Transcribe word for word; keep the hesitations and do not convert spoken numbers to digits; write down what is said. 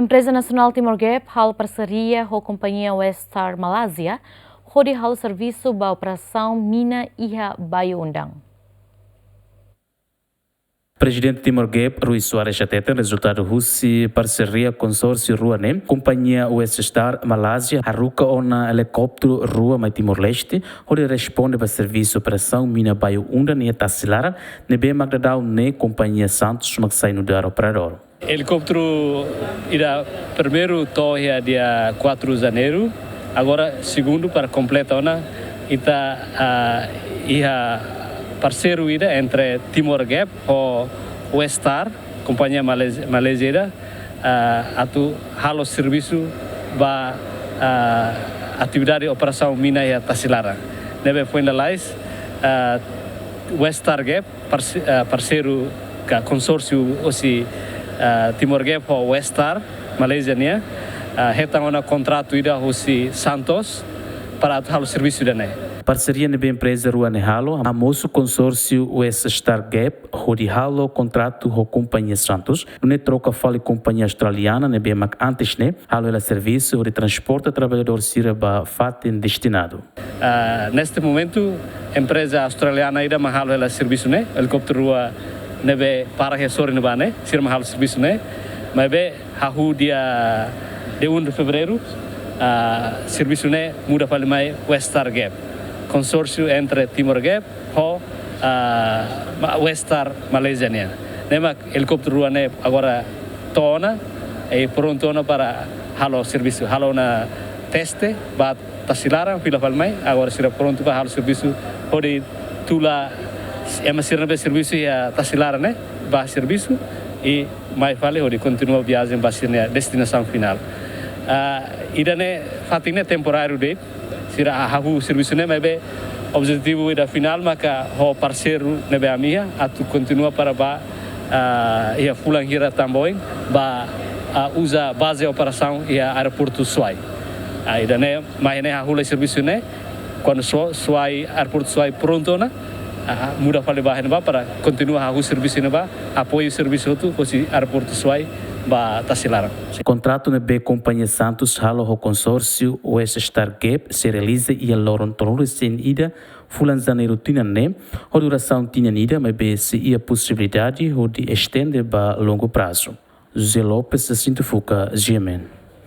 Empreza Nasionál Timor Gap halo parseria ho kompañia West Star Malázia hodi halo servisu ba operasaun mina iha Bayu Undang. Prezidente Timor Gap, Rui Soares hateten, rezultadu husi parseria konsórsiu rua ne'e, kompañia West Star Malázia haruka ona helikópteru rua mai Timor-Leste hodi responde ba servisu operasaun mina Bayu Undang iha Tasi Laran, ne'ebé mak daudaun ne'e kompañia Santos mak sai nu'udar operadór. Helikópteru ida primeiru to'o iha dia quatro Janeiru, agora segundu para kompleta ona, ita, ah, iha parseiru ida entre Timor Gap ho West Star, kompañia Malázia, Malázia ida, ah, atu halo servisu ba, ah, atividade operasaun mina iha Tasi Laran. Ne'ebé foin lalais, ah, West Star Gap, parse-, ah, parseiru ka konsórsiu husi, ah, Timor Gap ho West Star Malázia nian, ah, hetan ona kontratu ida husi Santos para atu halo servisu ida-ne'e. Parseria ne'ebé empreza rua ne'e halo, hamosu konsórsiu West Star Gap hodi halo kontratu ho kompañia Santos, nune'e troka fali kompañia australiana ne'ebé mak antes ne'e halo hela servisu hodi transporta traballadór sira ba fatin destinadu. Ah, neste momento, empreza australiana ida mak halo hela servisu ne'e, helikópteru rua ne'ebé para iha sorin ne'ebá ne'e, sira mak halo servisu ne'e, maibé hahú dia, dia um de fevereiro, ah, servisu ne'e muda fali mai West Star Gap, konsórsiu entre Timor Gap ho, ah, Ma-, West Star Malázia nian. Ne'e mak helikópteru rua ne'e agora to'o ona, i prontu ona para halo servisu, halo ona teste ba Tasi Laran, fila fali mai, agora sira prontu para halo servisu, hodi tula ema sira ne'ebé servisu iha Tasi Laran ne'e, ba servisu, i mai fali hodi kontinua viajen ba sira-nia destinasaun finál. Ah, ida-ne'e fatin ne'e temporáriu de'it, sira hahú servisu ne'e, maibé objetivu ida finál maka ho parseiru ne'ebé ami iha atu kontinua para ba, ah, iha fulan hira tan ba oin ba, ah, uza baze operasaun iha aeroportu Suai. Ah, ida-ne'e mai ne'e hahú lai servisu ne'e, kuandu Su-, Suai, aeroportu Suai prontu ona, ah, muda fali ba iha ne'ebá para kontinua hahú servisu iha ne'ebá, apoiu servisu hotu husi aeroportu Suai ba Tasi Laran. Kontratu ne'ebé kompañia Santos halo ho konsórsiu West Star Gap sei realiza iha loron tolunulu-resin-ida fulan Janeiru tinan ne'e, ho durasaun tinan ida, maibé sei iha posibilidade hodi estende ba longu prazu. José Lopes, Jacinto Fuca, G M N.